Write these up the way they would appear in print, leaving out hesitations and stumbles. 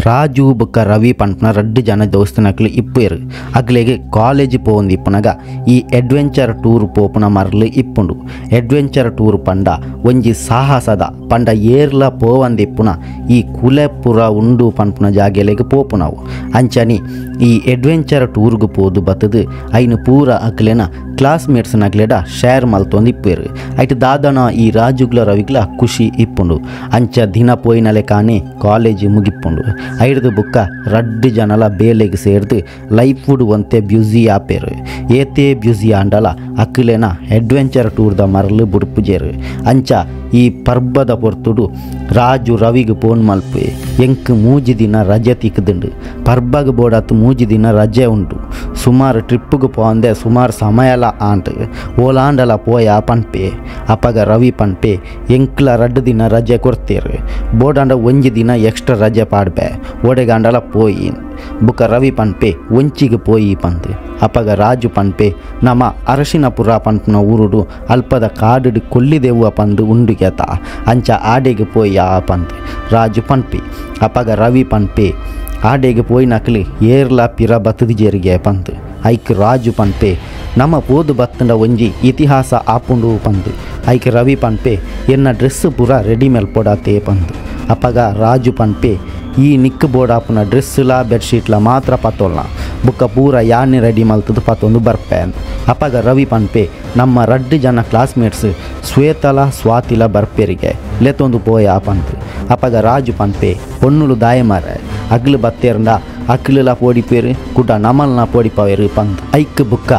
Raju ಬೊಕ್ಕ ರವಿ ಪನ್ಪುನ ರಡ್ಡ್ ಜನ ದೋಸ್ತನಕ್ಲು ಇಪ್ಪುವೆರ್. ಅಕ್ಲೆಗ್ ಕಾಲೇಜ್ ಪೋವೊಂದು ಇಪ್ಪುನಗ ಈ ಅಡ್ವೆಂಚರ್ ಟೂರ್ ಪೋಪುನ ಮರ್ಲ್ ಇಪ್ಪುಂಡು. ಅಡ್ವೆಂಚರ್ ಟೂರ್ ಪಂಡ ಒಂಜಿ ಸಾಹಸದ ಪಂಡ ಏರ್ಲ ಪೋವಂದು ಇಪ್ಪುನ ಈ ಕುಲೆಪುರ ಉಂಡು ಪನ್ಪುನ ಜಾಗೆಲೆಗ್ ಪೋಪುನವು. ಅಂಚನೆ ಈ ಅಡ್ವೆಂಚರ್ ಟೂರ್ಗ್ ಪೋದು ಬತ್ತದು ಐನ್ ಪೂರ ಅಕ್ಲೆನ ಕ್ಲಾಸ್ಮೇಟ್ಸ್ ನಕ್ಲೆಡ ಶೇರ್ ಮಲ್ತೊಂದು ಇಪ್ಪುವೆರ್. ಐಟ್ ದಾದನ ಈ ರಾಜುಗ್ಲ ರವಿಗ್ಲ ಖುಷಿ ಇಪ್ಪುಂಡು. ಅಂಚ ದಿನ ಪೋಯಿನಲೆ ಕಾನೆ ಕಾಲೇಜ್ ಮುಗಿಪ್ಪುಂಡು. ಐಡ್ದು ಬುಕ್ಕ ರಡ್ಡ್ ಜನಲ ಬೇಲೆಗ್ ಸೇರ್ದು ಲೈಫ್ ಫುಡ್ ಒಂತೆ ಬ್ಯುಸಿ ಆಪೇರು. ಏತೇ ಬ್ಯುಸಿ ಆಂಡಲ ಅಕ್ಲೆನ ಅಡ್ವೆಂಚರ್ ಟೂರ್ದ ಮರ್ಲ್ ಬುಡ್ಪುಜೆರ್. ಅಂಚ ಈ ಪರ್ಬದ ಪೊರ್ತುಡು ರಾಜು ರವಿಗ್ ಫೋನ್ ಮಲ್ಪೆ, ಎಂಕ್ ಮೂಜಿ ದಿನ ರಜೆ ತಿಕ್ಕುದುಂಡು, ಪರ್ಬಗ್ ಬೋಡಾತ್ ಮೂಜಿ ದಿನ ರಜೆ ಉಂಡು, ಸುಮಾರು ಟ್ರಿಪ್ಪುಗು ಪೋಂದೆ ಸುಮಾರು ಸಮಯಲ ಆಂಡ್, ಓಲಾಂಡಲ ಪೋಯ ಪನ್ಪೆ. ಅಪಗ ರವಿ ಪನ್ಪೆ, ಎಂಕ್ಲ ರಡ್ಡ್ ದಿನ ರಜೆ ಕೊಡ್ತೇರು, ಬೋಡಾಂಡ ಒಂಜಿ ದಿನ ಎಕ್ಸ್ಟ್ರಾ ರಜೆ ಪಾಡ್ಬೆ, ಓಡೆಗಾಂಡಲ ಪೋಯಿ. ಬುಕ್ಕ ರವಿ ಪನ್ಪೆ ಒಂಚಿಗೆ ಪೋಯಿ ಪಂದ್. ಅಪಗ ರಾಜು ಪನ್ಪೆ, ನಮ ಅರಶಿನಪುರ ಪನ್ಪುನ ಊರುಡು ಅಲ್ಪದ ಕಾಡುಡು ಕೊಲ್ಲಿದೆವ್ವ ಪಂದ್ ಉಂಡುಗೆತ, ಅಂಚ ಆಡೆಗೆ ಪೋಯ ಪಂದ್ ರಾಜು ಪನ್ಪೆ. ಅಪಗ ರವಿ ಪನ್ಪೆ, ಆಡೆಗೆ ಪೋಯಿನಕ್ಲು ಏರ್ಲ ಪಿರ ಬತ್ತುದಿಜೆರಿಗೆ ಪಂದ್. ಐಕ್ ರಾಜು ಪನ್ಪೆ, ನಮ ಪೋದು ಬತ್ತಂಡ ಒಂಜಿ ಇತಿಹಾಸ ಆಪುಂಡು ಪಂದ್. ಐಕ್ ರವಿ ಪನ್ಪೆ, ಎನ್ನ ಡ್ರೆಸ್ ಪೂರ ರೆಡಿ ಮಲ್ಪೊಡಾತೆ ಪಂದ್. ಅಪಗ ರಾಜು ಪನ್ಪೆ, ಈ ನಿಕ್ಕು ಬೋಡಾಪುನ ಡ್ರೆಸ್ಲ ಬೆಡ್ಶೀಟ್ಲ ಮಾತ್ರ ಪತ್ತೊಲ್ಲ, ಬುಕ್ಕ ಪೂರ ಯಾನೆ ರೆಡಿ ಮಲ್ತದು ಪತ್ತೊಂದು ಬರ್ಪೆ. ಅಪಗ ರವಿ ಪನ್ಪೆ, ನಮ್ಮ ರಡ್ಡ್ ಜನ ಕ್ಲಾಸ್ಮೇಟ್ಸ್ ಶ್ವೇತಲ ಸ್ವಾತಿಲ ಬರ್ಪೆರಿಗೆ ಲೆತ್ತೊಂದು ಪೋಯ ಪಂದ್. ಅಪಗ ರಾಜು ಪನ್ಪೆ, ಪೊನ್ನುಲು ದಾಯ ಮಾರ ಅಗ್ಲು ಬತ್ತೇರಂಡ ಅಕ್ಲುಲ ಪೋಡಿಪೇರು ಕುಡ ನಮಲ್ನ ಪೋಡಿಪವೇರು ಪಂದ್. ಐಕ್ ಬುಕ್ಕ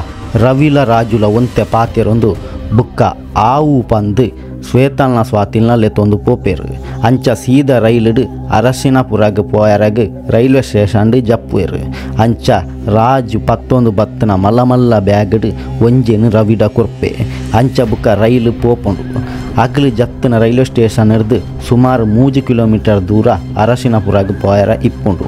ರವಿಲ ರಾಜುಲ ಒಂತೆ ಪಾತೆರೊಂದು ಬುಕ್ಕ ಆವು ಪಂದ್ ಶ್ವೇತಲ್ನ ಸ್ವಾತಿಲ್ನ ಲೆತ್ತೊಂದು ಪೋಪೇರು. ಅಂಚ ಸೀದ ರೈಲುಡು ಅರಶಿನಪುರಗ್ ಪೋಯರಗ್ ರೈಲ್ವೆ ಸ್ಟೇಷನ್ ಜಪ್ಪುವೆರು. ಅಂಚ ರಾಜು ಪತ್ತೊಂದು ಬತ್ತನ ಮಲ್ಲ ಮಲ್ಲ ಬ್ಯಾಗ್ಡ್ ಒಂಜೆನ್ ರವಿಡ ಕೊರ್ಪೆ. ಅಂಚ ಬುಕ್ಕ ರೈಲು ಪೋಪುಂಡು. ಅಗ್ಲು ಜತ್ತನ ರೈಲ್ವೆ ಸ್ಟೇಷನ್ ಹಿಡ್ದು ಸುಮಾರು 3 ಕಿಲೋಮೀಟರ್ ದೂರ ಅರಶಿನಪುರಗ್ ಪೋಯರ ಇಪ್ಪುಂಡು.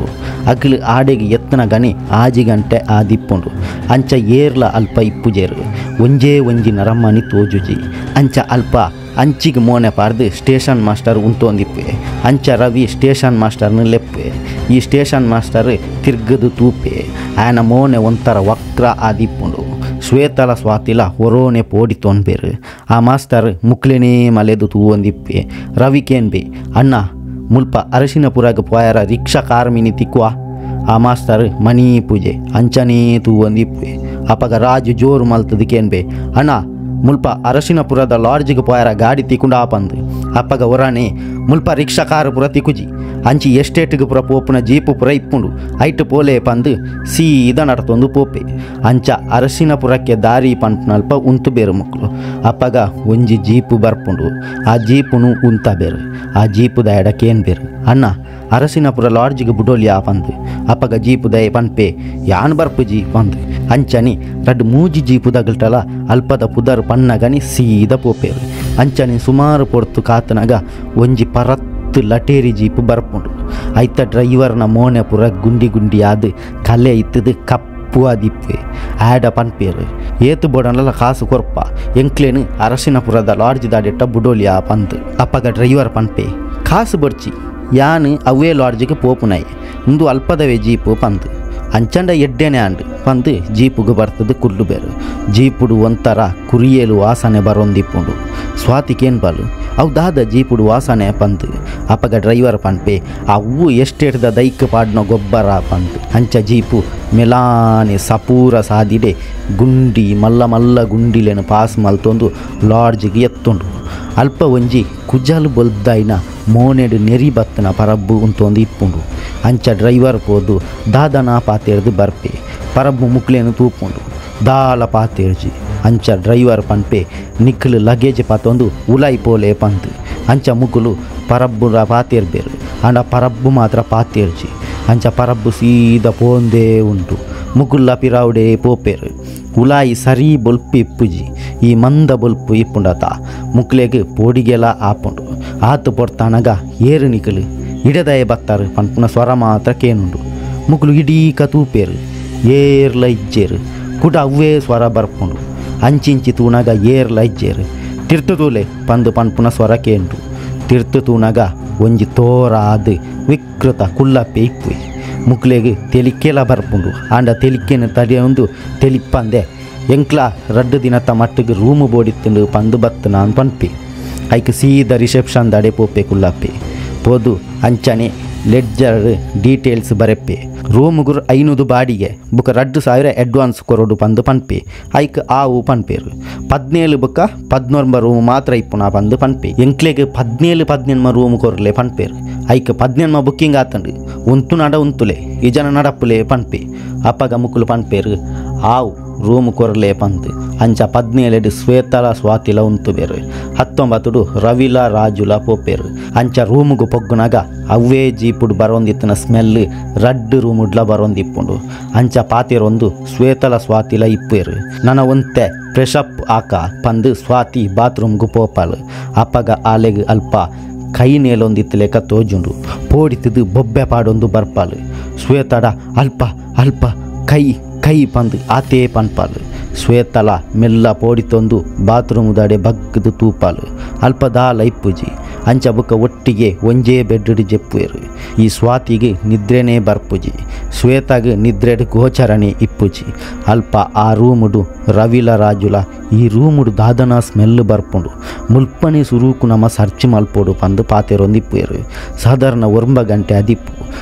ಅಗ್ಲು ಆಡೆಗೆ ಎತ್ತನ ಗಣಿ 6 ಗಂಟೆ ಆದಿಪ್ಪುಂಡು. ಅಂಚ ಏರ್ಲ ಅಲ್ಪ ಇಪ್ಪುಜೇರು, ಒಂಜೇ ಒಂಜಿ ನರಮ್ಮನಿ ತೋಜುಜಿ. ಅಂಚ ಅಲ್ಪ ಅಂಚಿಗೆ ಮೋನೆ ಪಾರ್ದು ಸ್ಟೇಷನ್ ಮಾಸ್ಟರ್ ಉಂತೊಂದಿಪ್ಪೆ. ಅಂಚ ರವಿ ಸ್ಟೇಷನ್ ಮಾಸ್ಟರ್ನ ಲೆಪ್ಪೆ. ಈ ಸ್ಟೇಷನ್ ಮಾಸ್ಟರ್ ತಿರ್ಗದು ತೂಪೆ. ಆಯನ ಮೋನೆ ಒಂಥರ ವಕ್ರ ಆದಿಪ್ಪುಂಡು. ಶ್ವೇತಲ ಸ್ವಾತಿಲ ಹೊರೋನೆ ಪೋಡಿ ತೊನ್ಬೇರು. ಆ ಮಾಸ್ಟರ್ ಮುಕ್ಲೆನೇ ಮಲೆದು ತೂವೊಂದಿಪ್ಪೆ. ರವಿ ಕೇನ್ಬೆ, ಅಣ್ಣ ಮುಲ್ಪ ಅರಶಿನಪುರಗ್ ಪೋಯರ ರಿಕ್ಷಾ ಕಾರ್ ಮಿನಿ ತಿಕ್ಕುವ. ಆ ಮಾಸ್ಟರ್ ಮಣಿ ಪೂಜೆ ಅಂಚನೇ ತೂವೊಂದಿಪ್ಪೆ. ಅಪಗ ರಾಜು ಜೋರು ಮಲ್ತದು ಕೇನ್ಬೆ, ಅಣ್ಣ ಮುಲ್ಪ ಅರಶಿನಪುರದ ಲಾಡ್ಜಿಗೆ ಪೋಯರ ಗಾಡಿ ತಿಕ್ಕುಂಡ ಪಂದ್. ಅಪ್ಪಗ ಒರಾನೆ ಮುಲ್ಪ ರಿಕ್ಷಾ ಕಾರು ಪುರ ತಿಕ್ಕುಜಿ, ಅಂಚಿ ಎಸ್ಟೇಟ್ಗೆ ಪುರ ಪೋಪುನ ಜೀಪು ಪುರ ಇಪ್ಪುಂಡು, ಐಟ್ ಪೋಲೆ ಪಂದ್ ಸೀದ ನಡತೊಂದು ಪೋಪೆ. ಅಂಚ ಅರಶಿನಪುರಕ್ಕೆ ದಾರಿ ಪನ್ಪುನಲ್ಪ ಉಂತು ಬೇರು ಮಕ್ಕಳು. ಅಪ್ಪಗ ಒಂಜಿ ಜೀಪು ಬರ್ಪುಂಡು. ಆ ಜೀಪುನು ಉಂತ ಬೇರು. ಆ ಜೀಪು ದಾಯಡ ಕೇನ್ ಬೇರು, ಅಣ್ಣ ಅರಶಿನಪುರ ಲಾಡ್ಜಿಗೆ ಬುಡೋಲಿಯಾ ಪಂದ್. ಅಪ್ಪಗ ಜೀಪು ದಯ ಪನ್ಪೆ, ಯಾನ್ ಬರ್ಪುಜಿ ಪಂದ್. ಅಂಚನಿ ರಡ್ಡ್ ಮೂಜಿ ಜೀಪು ದಗಲ್ಟಲ ಅಲ್ಪದ ಪುದರ್ ಪನ್ನಗನಿ ಸೀದ ಪೋಪೇರು. ಅಂಚನಿ ಸುಮಾರು ಪೊರ್ತು ಕಾತನಗ ಒಂಜಿ ಪರತ್ತು ಲಟೇರಿ ಜೀಪು ಬರ್ಪುಂಡು. ಐತ ಡ್ರೈವರ್ನ ಮೋನೆ ಪುರ ಗುಂಡಿ ಗುಂಡಿ ಆದ್ ಕಲೆ ಇತ್ತದು ಕಪ್ಪು ಆದಿಪ್ಪೆ. ಆಡ ಪನ್ಪೇರು, ಏತು ಬೋಡನಲ ಕಾಸು ಕೊರ್ಪ, ಎಂಕ್ಲೇನು ಅರಶಿನಪುರದ ಲಾಡ್ಜ್ ದಾಡಿಟ್ಟ ಬುಡೋಲಿಯಾ ಪಂದ್. ಅಪ್ಪಗ ಡ್ರೈವರ್ ಪನ್ಪೆ, ಕಾಸು ಬೊಡ್ಚಿ, ಯಾನ್ ಅವೇ ಲಾಡ್ಜಿಗೆ ಪೋಪುನಾಯಿ, ಉಂದು ಅಲ್ಪದವೇ ಜೀಪು ಪಂದ್. ಅಂಚಂಡ ಎಡ್ಡೆನೆ ಆಂಡ್ ಪಂದ್ ಜೀಪುಗು ಬರ್ತದು ಕುಲ್ಲು ಬೇರು. ಜೀಪುಡು ಒಂಥರ ಕುರಿಯೇಲು ವಾಸನೆ ಬರೊಂದಿಪ್ಪುಂಡು. ಸ್ವಾತಿ ಕೇನ್ಬಾಲು, ಅವು ದಾದ ಜೀಪುಡು ವಾಸನೆ ಪಂದ್. ಅಪಗ ಡ್ರೈವರ್ ಪನ್ಪೆ, ಅವು ಎಸ್ಟೇಟ್ದ ದೈಕ್ ಪಾಡ್ನ ಗೊಬ್ಬರ ಪಂದ್. ಅಂಚ ಜೀಪು ಮೆಲಾನೆ ಸಪೂರ ಸಾದಿಡೆ ಗುಂಡಿ ಮಲ್ಲ ಮಲ್ಲ ಗುಂಡಿಲೇನು ಪಾಸ್ ಮಲ್ತೊಂದು ಲಾಡ್ಜಿಗೆ ಎತ್ತುಂಡು. ಅಲ್ಪ ಒಂಜಿ ಕುಜಲ್ ಬೊಲ್ದಾಯಿನ ಮೋನೆಡು ನೆರಿ ಬತ್ತನ ಪರಬ್ಬು ಉಂತೊಂದು ಇಪ್ಪುಂಡು. ಅಂಚ ಡ್ರೈವರ್ ಪೋದು ದಾದನ ಪಾತೇರ್ದು ಬರ್ಪೆ. ಪರಬ್ಬು ಮುಕ್ಲೇನು ತೂಪುಂಡು, ದಾಲ ಪಾತೇರ್ಜಿ. ಅಂಚ ಡ್ರೈವರ್ ಪನ್ಪೆ, ನಿಕ್ಲು ಲಗೇಜ್ ಪಾತೊಂದು ಉಲಾಯಿ ಪೋಲೆ ಪಂದ್. ಅಂಚ ಮುಕುಲು ಪರಬ್ಬುರ ಪಾತೇರ್ಬೇರು, ಆಂಡ ಪರಬ್ಬು ಮಾತ್ರ ಪಾತೇರ್ಜಿ. ಅಂಚ ಪರಬ್ಬು ಸೀದ ಪೋಂದೇ ಉಂಟು. ಮುಕುಲ್ಲ ಪಿರಾವುಡೆ ಪೋಪೇರು. ಉಲಾಯಿ ಸರಿ ಬೊಲ್ಪು ಇಪ್ಪುಜಿ, ಈ ಮಂದ ಬೊಲ್ಪು ಇಪ್ಪುಂಡತ ಮುಕ್ಲೆಗ್ ಪೋಡಿಗೆಲ ಆಪುಂಡು. ಆತು ಪೊರ್ತಾನಗ ಏರು ನಿಕಲು ಇಡದಯ ಬತ್ತಾರು ಪನ್ಪುನ ಸ್ವರ ಮಾತ್ರ ಕೇನುಂಡು. ಮುಕುಲು ಇಡೀ ತೂಪೇರು, ಏರ್ಲ ಇಜ್ಜೇರು, ಕುಡ ಅವ್ವೇ ಸ್ವರ ಬರ್ಪುಂಡು. ಅಂಚಿಂಚಿ ತೂನಗ ಏರ್ಲ ಇಜ್ಜೇರು. ತಿರ್ತು ತೂಲೆ ಪಂದು ಪನ್ಪುನ ಸ್ವರ ಕೇಂಡು. ತಿರ್ತು ತೂನಗ ಒಂಜಿ ತೋರಾದ್ ವಿಕ್ ಉಗ್ರತ ಕುಲ್ಲಪ್ಪೆ ಇಪ್ಪುವೆ ಮುಕ್ಲೆಗ್ ತೆಲಿಕೆಲ ಬರ್ಪುಂಡು ಆಂಡ ತೆಲಿಕೆನ ತಡೆಯೊಂದು ತೆಲಿಪ್ಪಂದೆ ಎಂಕ್ಲ ರಡ್ಡು ದಿನತ ಮಟ್ಟಿಗೆ ರೂಮು ಬೋಡಿತ್ತುಂಡು ಪಂದು ಬತ್ತನ ಪನ್ಪಿ ಐಕ್ ಸೀದ ರಿಸೆಪ್ಷನ್ ದಡೆ ಪೋಪೆ ಕುಲ್ಲಪ್ಪೆ ಪೋದು ಅಂಚನೆ ಲೆಡ್ಜರ್ ಡೀಟೇಲ್ಸ್ ಬರೆಪ್ಪೆ ರೂಮುಗುರು 500 ಬಾಡಿಗೆ ಬುಕ್ಕ 2000 ಅಡ್ವಾನ್ಸ್ ಕೊರಡು ಪಂದು ಪನ್ಪೆ ಐಕ್ ಆವು ಪನ್ಪೇರು 17 ಬುಕ್ಕ 19 ರೂಮ್ ಮಾತ್ರ ಇಪ್ಪುನ ಪಂದು ಪನ್ಪೆ ಎಂಕ್ಲೆಗ್ 17 18 ರೂಮ್ ಕೊರಲೆ ಪನ್ಪೇರು ಐಕ್ 18 ಬುಕ್ಕಿಂಗ್ ಆತಂಡು ಉಂತು ನಡ ಉಂತುಲೆ ಈ ಜನ ನಡಪ್ಪುಲೆ ಪನ್ಪೆ ಅಪ್ಪಗ ಮುಕ್ಕುಲು ಪನ್ಪೇರು ಆವು ರೂಮ್ ಕೊರಲೆ ಪಂದು ಅಂಚ 17 ಶ್ವೇತಲ ಸ್ವಾತಿಲ ಉಂತು ಬೇರು 19 ರವಿಲ ರಾಜುಲ ಪೋಪೇರು ಅಂಚ ರೂಮುಗು ಪೊಗ್ಗುನಾಗ ಅವೇ ಜೀಪುಡು ಬರೋಂದಿತ್ತಿನ ಸ್ಮೆಲ್ ರಡ್ಡು ರೂಮುಡ್ಲ ಬರೋಂದಿಪ್ಪುಂಡು ಅಂಚ ಪಾತಿರೊಂದು ಶ್ವೇತಲ ಸ್ವಾತಿಲ ಇಪ್ಪೇರು ನನ ಒಂತೆ ಫ್ರೆಶಪ್ ಆಕ ಪಂದು ಸ್ವಾತಿ ಬಾತ್ರೂಮ್ಗು ಪೋಪಾಲು ಅಪ್ಪಗ ಆಲೆಗ್ ಅಲ್ಪ ಕೈ ನೇಲೊಂದಿತ್ತಲೇಕ ತೋಜುಂಡು ಪೋಡಿತಿದ್ದು ಬೊಬ್ಬೆ ಪಾಡೊಂದು ಬರ್ಪಾಲು ಶ್ವೇತಡ ಅಲ್ಪ ಅಲ್ಪ ಕೈ ಕೈ ಪಂದು ಆತೇ ಪನ್ಪಾಲು ಶ್ವೇತಲ ಮೆಲ್ಲ ಪೋಡಿತೊಂದು ಬಾತ್ರೂಮ್ ದಾಡೆ ಬಗ್ಗದು ತೂಪಾಲು ಅಲ್ಪ ದಾಲ ಇಪ್ಪುಜಿ ಅಂಚ ಬುಕ್ಕ ಒಟ್ಟಿಗೆ ಒಂಜೇ ಬೆಡ್ಡು ಜೆಪ್ಪುವೇರು ಈ ಸ್ವಾತಿಗೆ ನಿದ್ರೆನೇ ಬರ್ಪುಜಿ ಶ್ವೇತಾಗ ನಿದ್ರೆಡ್ ಗೋಚರಣೆ ಇಪ್ಪುಜಿ ಅಲ್ಪ ಆ ರೂಮುಡು ರವಿಲ ರಾಜುಲ ಈ ರೂಮುಡು ದಾದನ ಸ್ಮೆಲ್ ಬರ್ಪುಂಡು ಮುಲ್ಪನೆ ಸುರೂಕು ನಮ್ಮ ಸರ್ಚ್ ಮಲ್ಪೋಡು ಪಂದು ಪಾತೆರೊಂದಿಪ್ಪುವೇರು ಸಾಧಾರಣ 9 ಗಂಟೆ ಅದಿಪ್ಪು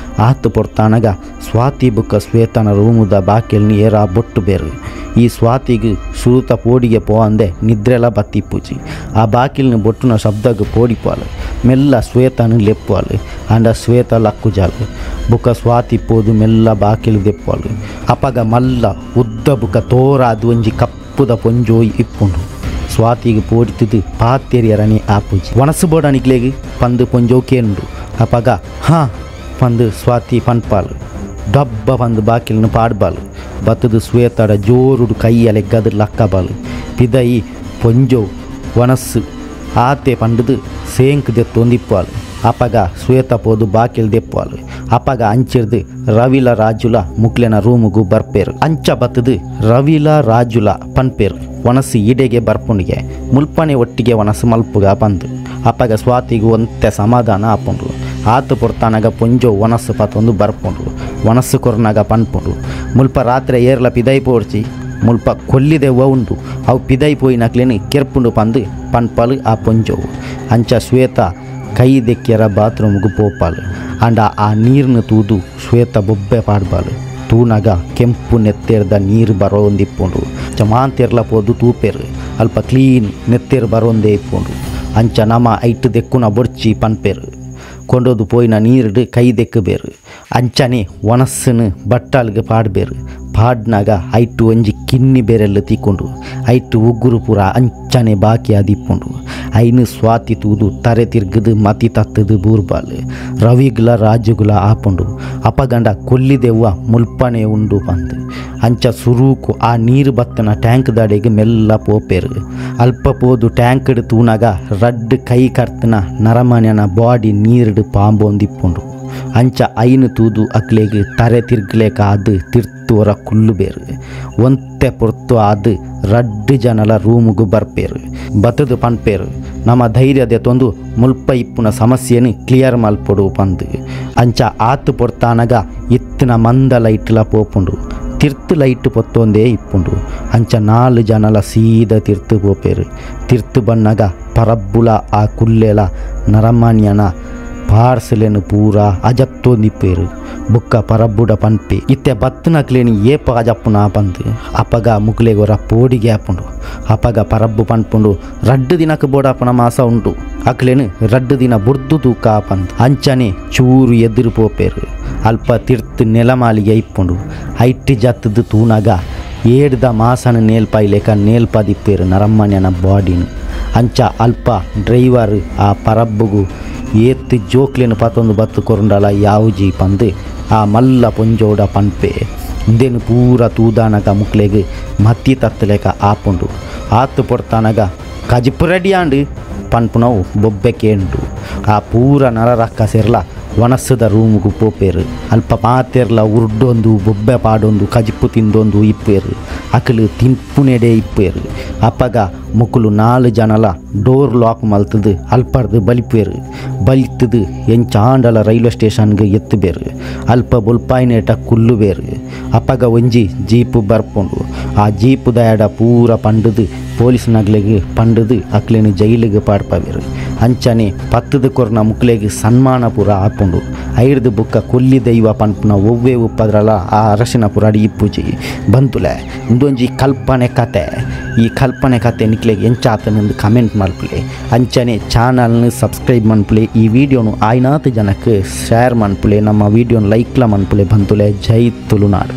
ಆತು ಪೊರ್ತಾನಗ ಸ್ವಾತಿ ಬುಕ್ಕ ಶ್ವೇತನ ರೂಮುದ ಬಾಕಿಲ್ನಿ ಏರಾ ಬೊಟ್ಟು ಬೇರು ಈ ಸ್ವಾತಿಗೆ ಸುರುತ ಪೋಡಿಗೆ ಪೋವಂದೆ ನಿದ್ರೆಲ ಬತ್ತಿಪ್ಪುಜಿ ಆ ಬಾಕಿಲ್ನ ಬೊಟ್ಟುನ ಶಬ್ದಗ್ ಪೋಡಿಪಾಲು ಮೆಲ್ಲ ಶ್ವೇತನು ಲೆಪ್ಪುವಾಲು ಅಂಡ ಶ್ವೇತ ಲಕ್ಕುಜಾಲು ಬುಕ್ಕ ಸ್ವಾತಿ ಪೋದು ಮೆಲ್ಲ ಬಾಕಿಲ್ ದೆಪ್ಪುವಾಲು ಅಪಗ ಮಲ್ಲ ಉದ್ದ ಬುಕ್ಕ ತೋರಾದು ಒಂಜಿ ಕಪ್ಪುದ ಪೊಂಜೋಯ್ ಇಪ್ಪುಂಡು ಸ್ವಾತಿಗೆ ಪೋಡಿತಿದ್ದು ಪಾತೆರಿಯರಣಿ ಆಪುಜಿ ಒಣಸು ಬೋಡನಿಕ್ಲೇಗ್ ಪಂದು ಪೊಂಜೋ ಕೇಂಡು ಅಪಗ ಹಾ ಪಂದು ಸ್ವಾತಿ ಪನ್ಪಾಲು ಡಬ್ಬ ಪಂದು ಬಾಕಿಲ್ನ ಪಾಡ್ಬಾಲು ಬತ್ತದು ಶ್ವೇತಡ ಜೋರುಡು ಕೈಯಲೆ ಗದು ಲಕ್ಕಬಾಲು ಪಿದಯಿ ಪೊಂಜೋ ಒಣಸು ಆತೆ ಪಂಡದು ಸೇಂಕ್ ದೆತ್ತೊಂದಿಪ್ಪಾಲು ಅಪಗ ಶ್ವೇತ ಪೋದು ಬಾಕಿಲ್ ದೆಪ್ಪಾಲು ಅಪಗ ಅಂಚಿರ್ದು ರವಿಲ ರಾಜುಲ ಮುಕ್ಲೆನ ರೂಮುಗು ಬರ್ಪೇರು ಅಂಚ ಬತ್ತದು ರವಿಲ ರಾಜುಲ ಪನ್ಪೇರು ಒಣಸು ಈಡೆಗೆ ಬರ್ಪುಂಡಿಗೆ ಮುಲ್ಪನೆ ಒಟ್ಟಿಗೆ ಒಣಸು ಮಲ್ಪುಗ ಪಂದು ಅಪಗ ಸ್ವಾತಿಗು ಒಂತೆ ಸಮಾಧಾನ ಆಪುಂಡು ಆತು ಪೊರ್ತಾನಗ ಪೊಂಜೋ ಒಣಸು ಪತ್ತೊಂದು ಬರ್ಪುಂಡು ಒಣಸು ಕೊರ್ನಾಗ ಪನ್ಪುಂಡು ಮುಲ್ಪ ರಾತ್ರಿ ಏರ್ಲ ಪಿದೈ ಪೋಡ್ಚಿ ಮುಲ್ಪ ಕೊಲ್ಲಿದೆವ್ವ ಉಂಡು ಅವು ಪಿದೈ ಪೋಯಿನಕ್ಲೇನು ಕೆರ್ಪುಂಡು ಪಂದು ಪನ್ಪಾಲು ಆ ಪೊಂಜೋವು ಅಂಚ ಶ್ವೇತ ಕೈ ದೆಕ್ಕೆರ ಬಾತ್ರೂಮ್ಗೆ ಪೋಪಾಲು ಅಂಡ ಆ ನೀರ್ನ ತೂದು ಶ್ವೇತ ಬೊಬ್ಬೆ ಪಾಡ್ಬಾಲು ತೂನಾಗ ಕೆಂಪು ನೆತ್ತೇರ್ದ ನೀರು ಬರೋಂದಿಪ್ಪುಂಡು ಚಮಾಂತೆರ್ಲ ಪೋದು ತೂಪೇರು ಅಲ್ಪ ಕ್ಲೀನ್ ನೆತ್ತೇರು ಬರೋಂದೇ ಇಪ್ಪುಂಡು ಅಂಚ ನಮ ಐಟ್ ದೆಕ್ಕುನ ಬೊರ್ಚಿ ಪನ್ಪೇರು ಕೊಂಡೋದು ಪೋಯಿನ ನೀರುಡು ಕೈ ದೆಕ್ಕಬೇರು ಅಂಚನೆ ಒಣಸ್ಸನ್ನು ಬಟ್ಟಾಲ್ಗೆ ಪಾಡ್ಬೇರು ಪಾಡ್ನಾಗ ಐಟು ಒಂಜಿ ಕಿನ್ನಿ ಬೇರೆಲ್ಲ ತೀಕೊಂಡು ಐಟು ಉಗ್ಗುರು ಪೂರ ಅಂಚನೆ ಬಾಕಿ ಆದಿಪ್ಪುಂಡು ಐನು ಸ್ವಾತಿ ತೂದು ತರೆ ತಿರ್ಗದು ಮತಿ ತತ್ತದು ಬೂರ್ಬಾಲು ರವಿಗುಲ ರಾಜುಗುಲ ಆಪುಂಡು ಅಪಗಂಡ ಕೊಲ್ಲಿದೆವ್ವ ಮುಲ್ಪನೆ ಉಂಡು ಪಂದು ಅಂಚ ಸುರೂಕು ಆ ನೀರು ಬತ್ತನ ಟ್ಯಾಂಕ್ ದಾಡೆಗೆ ಮೆಲ್ಲ ಪೋಪೇರು ಅಲ್ಪ ಪೋದು ಟ್ಯಾಂಕ್ಡ್ ತೂನಾಗ ರಡ್ಡು ಕೈ ಕರ್ತನ ನರಮನೆನ ಬಾಡಿ ನೀರುಡು ಪಾಂಬೊಂದಿಪ್ಪುಂಡು ಅಂಚ ಐನು ತೂದು ಅಕ್ಲೆಗ್ ತರೆ ತಿರ್ಗಲೇಕ ಅದು ತಿರ್ತುವರ ಕುಲ್ಲು ಬೇರು ಒಂತೆ ಪೊರ್ತು ಅದು ರಡ್ಡು ಜನಲ ರೂಮುಗು ಬರ್ಪೇರು ಬತ್ತದು ಪನ್ಪೇರು ನಮ್ಮ ಧೈರ್ಯದ ತೊಂದು ಮುಲ್ಪ ಇಪ್ಪುನ ಸಮಸ್ಯೆನು ಕ್ಲಿಯರ್ ಮಲ್ಪೊಡು ಪಂದು ಅಂಚ ಆತು ಪೊರ್ತಾನಗ ಇತ್ತಿನ ಮಂದ ಲೈಟ್ಲ ಪೋಪುಂಡು ತಿರ್ತು ಲೈಟ್ ಪೊತ್ತೊಂದೇ ಇಪ್ಪುಂಡು ಅಂಚ 4 ಜನಲ ಸೀದ ತಿರ್ತು ಪೋಪೇರು ತಿರ್ತು ಬಣ್ಣಗ ಪರಬ್ಬುಲ ಆ ಕುಲ್ಲೆಲ ನರಮಾನ್ಯನ ಪಾರ್ಸಲೆನು ಪೂರ ಅಜತ್ತೊಂದಿಪ್ಪೇರು ಬುಕ್ಕ ಪರಬ್ಬುಡ ಪನ್ಪೆ ಇತ್ತೆ ಬತ್ತನಕ್ಲೇನಿ ಏಪ ಅಜಪ್ಪುನ ಪಂದು ಅಪಗ ಮುಕ್ಲೆಗೊರ ಪೋಡಿಗೆ ಆಪುಂಡು ಅಪಗ ಪರಬ್ಬು ಪನ್ಪುಂಡು ರಡ್ಡು ದಿನಕ್ಕೆ ಬೋಡಾಪನ ಮಾಸ ಉಂಟು ಅಕ್ಲೇನು ರಡ್ಡು ದಿನ ಬುರ್ದು ತೂಕ ಪಂದು ಅಂಚನೆ ಚೂರು ಎದುರು ಪೋಪೇರು ಅಲ್ಪ ತಿರ್ತು ನೆಲಮಾಲಿಗೆ ಇಪ್ಪುಂಡು ಐಟ್ಟಿ ಜತ್ತದು ತೂನಾಗ ಏಡ್ದ ಮಾಸನ ನೇಲ್ಪಾಯ್ಲೇಕ ನೇಲ್ಪಾದಿಪ್ಪೇರು ನರಮ್ಮಣ್ಯನ ಬಾಡಿನು ಅಂಚ ಅಲ್ಪ ಡ್ರೈವರ್ ಆ ಪರಬ್ಬುಗು ಏತ್ತು ಜೋಕ್ಲೇನು ಪತ್ತೊಂದು ಬತ್ತು ಕೊರುಂಡಲ ಯಾವುಜಿ ಪಂದು ಆ ಮಲ್ಲ ಪೊಂಜೋಡ ಪನ್ಪೆ ಇಂದೇನು ಪೂರ ತೂದಾನಗ ಮುಕ್ಲೆಗ್ ಮತ್ತಿ ತತ್ತಲೇಕ ಆಪುಂಡು ಆತು ಪೊರ್ತಾನಗ ಕಜಿಪು ರೆಡಿ ಆಂಡು ಪನ್ಪುನವು ಬೊಬ್ಬೆ ಕೇಂಡು ಆ ಪೂರ ನರ ರಕ್ಕ ಸೇರ್ಲ ವನಸ್ಸದ ರೂಮುಗು ಪೋಪೇರು. ಅಲ್ಪ ಪಾತೆರ್ಲ ಉರ್ಡೊಂದು ಬೊಬ್ಬೆ ಪಾಡೊಂದು ಕಜಿಪ್ಪು ತಿಂದೊಂದು ಇಪ್ಪೇರು. ಅಕಲು ತಿಂಪುನೆಡೆ ಇಪ್ಪೇರು. ಅಪಗ ಮುಕುಲು 4 ಜನಲ ಡೋರ್ ಲಾಕ್ ಮಲ್ತದು ಅಲ್ಪರ್ದು ಬಲಿಪೇರು. ಬಲಿತದು ಎಂಚಾಂಡಲ ರೈಲ್ವೆ ಸ್ಟೇಷನ್ಗೆ ಎತ್ತುಬೇರು. ಅಲ್ಪ ಬೊಲ್ಪಾಯಿನೇಟ ಕುಲ್ಲುಬೇರು. ಅಪಗ ಒಂಜಿ ಜೀಪು ಬರ್ಪುಂಡು. ಆ ಜೀಪುದ ಎಡ ಪೂರ ಪಂಡುದು ಪೊಲೀಸ್ ನಗ್ಲೆಗ್ ಪಂಡುದು ಅಕ್ಲೆನ್ ಜೈಲಿಗೆ ಪಾಡ್ಪವೇರು. ಅಂಚನೆ ಪತ್ತದ ಕೊರ್ನ ಮುಕ್ಲೆಗ್ ಸನ್ಮಾನ ಪೂರ ಆಪುಂಡು. ಐರ್ದು ಬುಕ್ಕ ಕೊಲ್ಲಿ ದೈವ ಪನ್ಪುನ ಒವ್ವೇ ಉಪ್ಪದ್ರಲ ಆ ಅರಸಿನ ಪೂರ ಅಡಿ ಇಪ್ಪುಜಿ ಬಂತುಲೆ. ಇಂದೊಂಜಿ ಕಲ್ಪನೆ ಕತೆ. ಈ ಕಲ್ಪನೆ ಕತೆ ನಿಕ್ಲೆಗ್ ಎಂಚಾತನಂದು ಕಮೆಂಟ್ ಮಲ್ಪುಲೆ. ಅಂಚನೆ ಚಾನಲ್ನ ಸಬ್ಸ್ಕ್ರೈಬ್ ಮನ್ಪುಲೆ. ಈ ವಿಡಿಯೋನು ಆಯ್ನಾತ್ ಜನಕ್ಕೆ ಶೇರ್ ಮನ್ಪುಲೆ. ನಮ್ಮ ವಿಡಿಯೋನ ಲೈಕ್ಲ ಮನ್ಪುಲೆ. ಬಂತುಲೆ. ಜೈ ತುಳುನಾಡು.